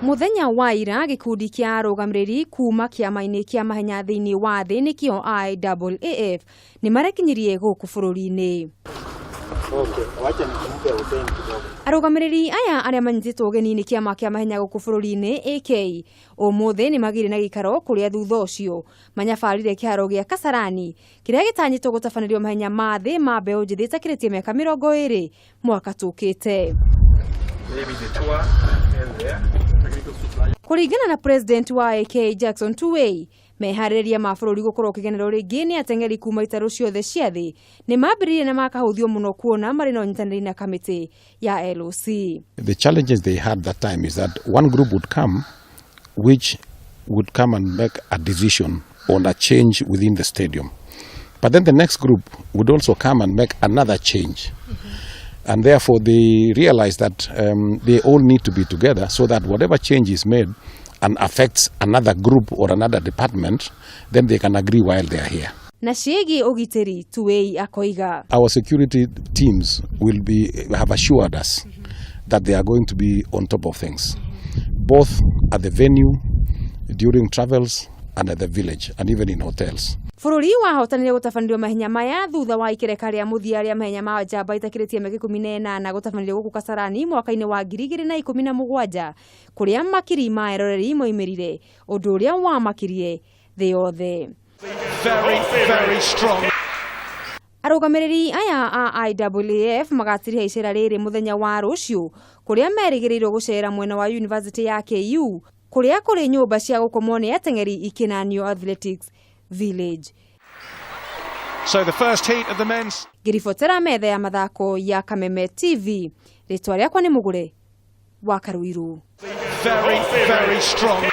Mũthenya wa ira, gĩkundi kĩa arũgamĩrĩri kuma kĩama-inĩ kĩa mahenya thĩinĩ wa thĩ, nĩkĩo IAAF, nĩ marekinyirie gũkũ bũrũri-inĩ. Arũgamĩrĩri aya, arĩa manyitĩtwo ũgeni nĩ kĩama kĩa mahenya gũkũ bũrũri-inĩ AK, ũmũthĩ nĩ magĩire na gĩikaro kũrĩa thutha ũcio manyabarire kĩharo gĩa Kasarani kĩrĩa gĩtanyĩtwo gũtabanĩrio mahenya ma thĩ ma mbeũ njĩthĩ ĩtakĩrĩtie mĩaka 20 mwaka tũkĩte. Kũringana na president wa AK Jackson Tuwei, meharĩrĩria ma bũrũri gũkorwo ũkĩgenerwo rĩngĩ nĩ ateng'eri kuma itarũ ciothe cia thĩ nĩ mambĩrĩirie na makahũthio mũno kuona marĩ na ũnyitanĩri na kamĩtĩ ya LOC. The challenges they had that time is that one group would come, which would come and make a decision on a change within the stadium. But then the next group would also come and make another change. And therefore they realized that they all need to be together so that whatever change is made and affects another group or another department, then they can agree while they are here. Na ciĩgiĩ ũgitĩri, Tuwei akoiga, Our security teams will be have assured us that they are going to be on top of things, both at the venue, during travels, and at the village, and even in hotels. Bũrũri wahotanire gũtabanĩrio mahenya maya thutha wa ikereka rĩa mũthia rĩa mahenya ma njamba itakĩrĩtie mĩaka 18 gũtabanĩrio gũkũ Kasarani mwaka-inĩ wa 2017, kũrĩa makiri ma eroreri moimĩrire, ũndũ ũrĩa wamakirie thĩ yothe. Very, very strong. Arũgamĩrĩri aya a IAAF magatiriha icera rĩrĩ mũthenya wa rũciũ, kũrĩa merĩgĩrĩirwo gũcera mwena wa University ya KU, kũrĩa kũrĩ nyũmba cia gũkomwo nĩ ateng'eri Ikenanio Athletics Village. So the first heat of the men's Ngĩribotera metha ya mathako ya Kameme TV, rĩtwa rĩakwa nĩ Mũgũre wa Karuiru. Very, very strong.